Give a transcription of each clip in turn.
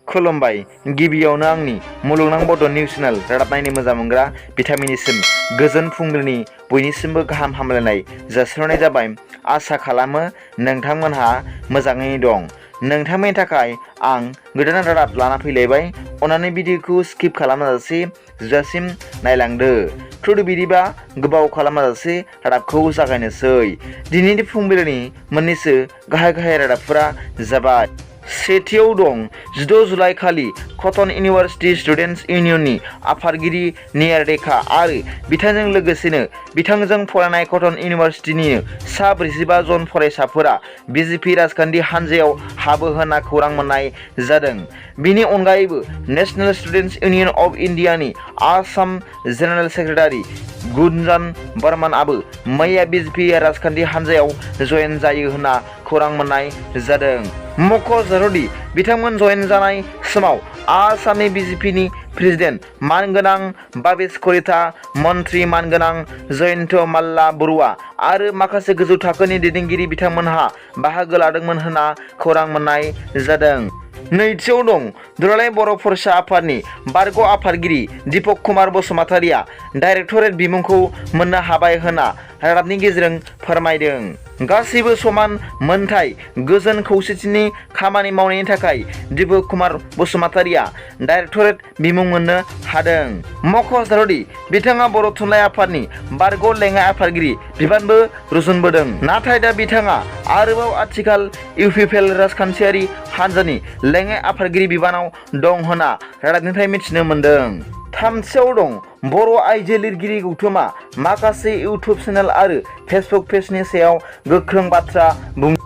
खुलुमबाय गिबियावनो आंनि मुलुगनां बड' निउस चेनेल रादाब नायनो मोजां मोनग्रा बिथांमोननिसिम गोजोन फुंबिलिनि बयनिसिमबो गाहाम हामलायनाय जासिहरनाय जाबाय। आसा खालामो नोंथांमोनहा मोजाङैनो दं। नोंथांमोननि थाखाय आं गोदान रादाब लाना फैलायबाय। अन्नानै भिडिअखौ स्किप खालामाजासे जोबजासिम नायलांदो। बिदिबा गोबाव खालामाजासे रादाबखौ जागायनोसै। दिनैनि फुंबिलिनि मोननैसो गाहाय रादाबफोरा जाबाय। सेथियाव दं 16 जुलाइ खालि कटन इउनिभार्सिटि स्टुडेन्टस इउनियननि आफादगिरि नियारदेखा आरो बिथांजों लोगोसेनो बिथांजों फरायनाय कटन इउनिभार्सिटिनिनो सा 45 जन फरायसाफोरा BJP राजखान्थि हान्जायाव हाबो होनना खौरां मोननाय जादों। बिनि अनगायैबो नेशनेल स्टुडेन्टस इउनियन अफ इन्डियानि आसाम जेनेरेल सेक्रेटारि गुन्जान बर्मनआबो मैया BJP राजखान्थि हान्जायाव जयेन जायो होनना खौरां मोननाय जादों। मख'जाथावदि बिथांमोन जयेन जानाय समाव आसामनि BJPनि प्रेसिडेन्ट मानगोनां भावेश कलिता, मन्त्रि मानगोनां जयन्त माल्ला बरुवा आरो माखासे गोजौ थाखोनि दैदेनगिरि बिथांमोनहा बाहागो लादोंमोन होनना खौरां मोननाय जादों। नैथियाव दं दुलाराय बर' फरायसा आफादनि बारग' आफादगिरि दीपक कुमार बसुमतारिया डाइरेक्टरेट बिमुंखौ मोननो हाबाय होनना रादाबनि गेजेरजों फोरमायदों। गासैबो समान मोनथाय गोजोन खौसेथिनि खामानि मावनायनि थाखाय दीपक कुमार बसुमतारिया डाइरेक्टरेट बिमुं मोननो हादों। मख'जाथावदि बिथाङा बर' थुनलाइ आफादनि बारग' लेङाइ आफादगिरि बिबानबो रुजुनबोदों। नाथाय दा बिथाङा आरोबाव आथिखाल इउपिपिएल राजखान्थियारि हान्जानि लेङाइ आफादगिरि बिबानाव दं होनना रादाबनिफ्राय मिथिनो मोन्दों। थामथियाव दं बर' आइजो लिरगिरि गौथुमा माखासे इउटुब चेनेल आरो फेसबुक पेजनि सायाव गोख्रों बाथ्रा बुंदों।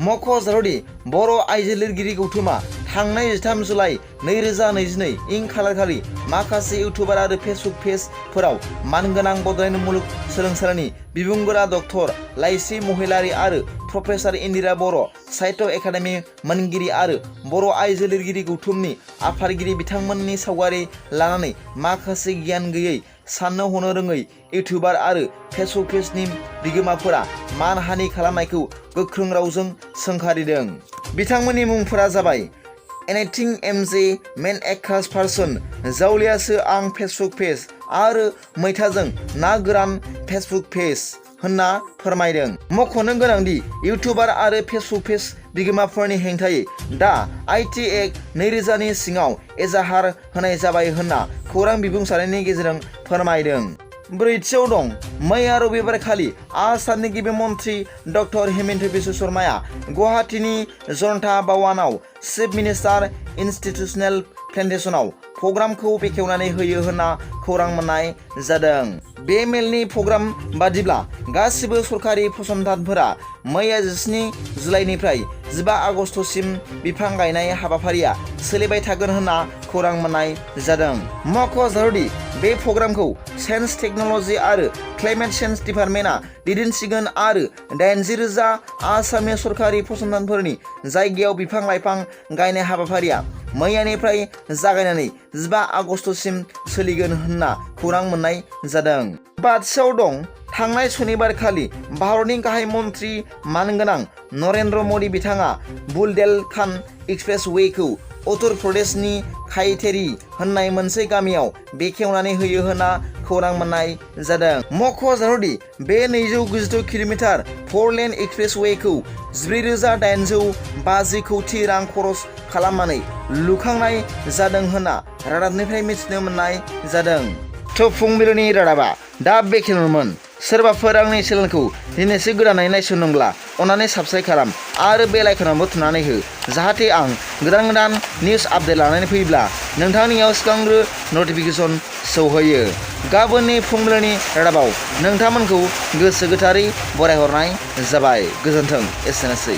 मख'जाथावदि बर' आइजो लिरगिरि गौथुमा थांनाय 13 जुलाइ 2022 इं खालारखालि माखासे इउटुबार आरो फेसबुक पेजफोराव मानगोनां बड'लेण्ड मुलुग सोलोंसालिनि बिबुंगोरा डकटर लाइसि महिलारि आरो प्रफेसार इन्दिरा बर' साहित्य एकाडेमि मोनगिरि आरो बर' आइजो लिरगिरि गौथुमनि आफादगिरि बिथांमोननि सावगारि लानानै माखासे गियान गैयै साननो हनो रोङै इउटुबार आरो फेसबुक पेजनि बिगोमाफोरा मानहानि खालामनायखौ गोख्रों रावजों सोंखारिदों। बिथांमोननि मुंफोरा जाबाय एनिथिं एमजे मेन एक्ट्रेस पार्सन, जावलियासो आं फेसबुक पेज आरो मैथाजों ना गोरान फेसबुक पेज होनना फोरमायदों। मख'नो गोनांदि इउटुबार आरो फेसबुक पेज बिगोमाफोरनि हेंथायै दा आइटि एक्ट 2000 नि सिङाव एजाहार होनाय जाबाय होनना खौरां बिबुंसारनि गेजेरजों फोरमायदों। ब्रैथियाव दं मैया रबिबारखालि आसामनि गिबि मन्त्रि डक्टर हिमन्त बिश्व शर्माया गुवाहाटीनि जनता भवनाव चिफ मिनिस्टार इन्स्टिटिउसनेल प्रेजेन्टेशनाव प्रग्रामखौ बेखेवनानै होयो होनना खौरां मोननाय जादों। बे मेलनि प्रग्राम बादिब्ला गासिबो सरकारि फसंथानफोरा मैया 17 जुलाइनिफ्राय 15 आगस्तसिम बिफां गायनाय हाबाफारिया सोलिबाय थागोन होनना खौरां मोननाय जादों। मख'जाथावदि बे प्रग्रामखौ साइन्स टेक्न'लजि आरो क्लाइमेट चेन्ज डिपार्टमेन्टआ दैदेनसिगोन आरो 80,000 आसामनि सरकारि फसंथानफोरनि जायगायाव बिफां लाइफां गायनाय हाबाफारिया मैयानिफ्राय जागायनानै 15 आगस्तसिम सोलिगोन होनना खौरां मोननाय जादों। बाथियाव दं थांनाय सनिबारखालि भारतनि गाहाय मन्त्रि मानगोनां नरेन्द्र मदि बिथाङा बुन्देलखान एक्सप्रेसवेखौ उत्तर प्रदेशनि खाइथेरी होननाय मोनसे गामियाव बेखेवनानै होयो होनना खौरां मोननाय जादों। मख'जाथावदि बे 292 किल'मिटार 4-लेन एक्सप्रेसवेखौ 4,850 कौटि रां खरस खालामनानै लुखांनाय जादों होनना रादाबनिफ्राय मिथिनो मोननाय जादों। फुंबिलिनि रादाबा दा बेखिनिमोन। सोरबाफोर आंनि चेनेलखौ दिनैसो गोदानै नायसनदोंब्ला अन्नानै साबस्क्राइब खालाम आरो बेल आइकनावबो थुनानै हो, जाहाथे आं गोदान निउस आपडेट लानानै फैयोब्ला नोंथांनियाव सिगांग्रो नटिफिकेसन सौहैयो। गाबोननि फुंबिलिनि रादाबाव नोंथांमोनखौ गोसो गोथारै बरायहरनाय जाबाय। गोजोन्थों। एसेनोसै।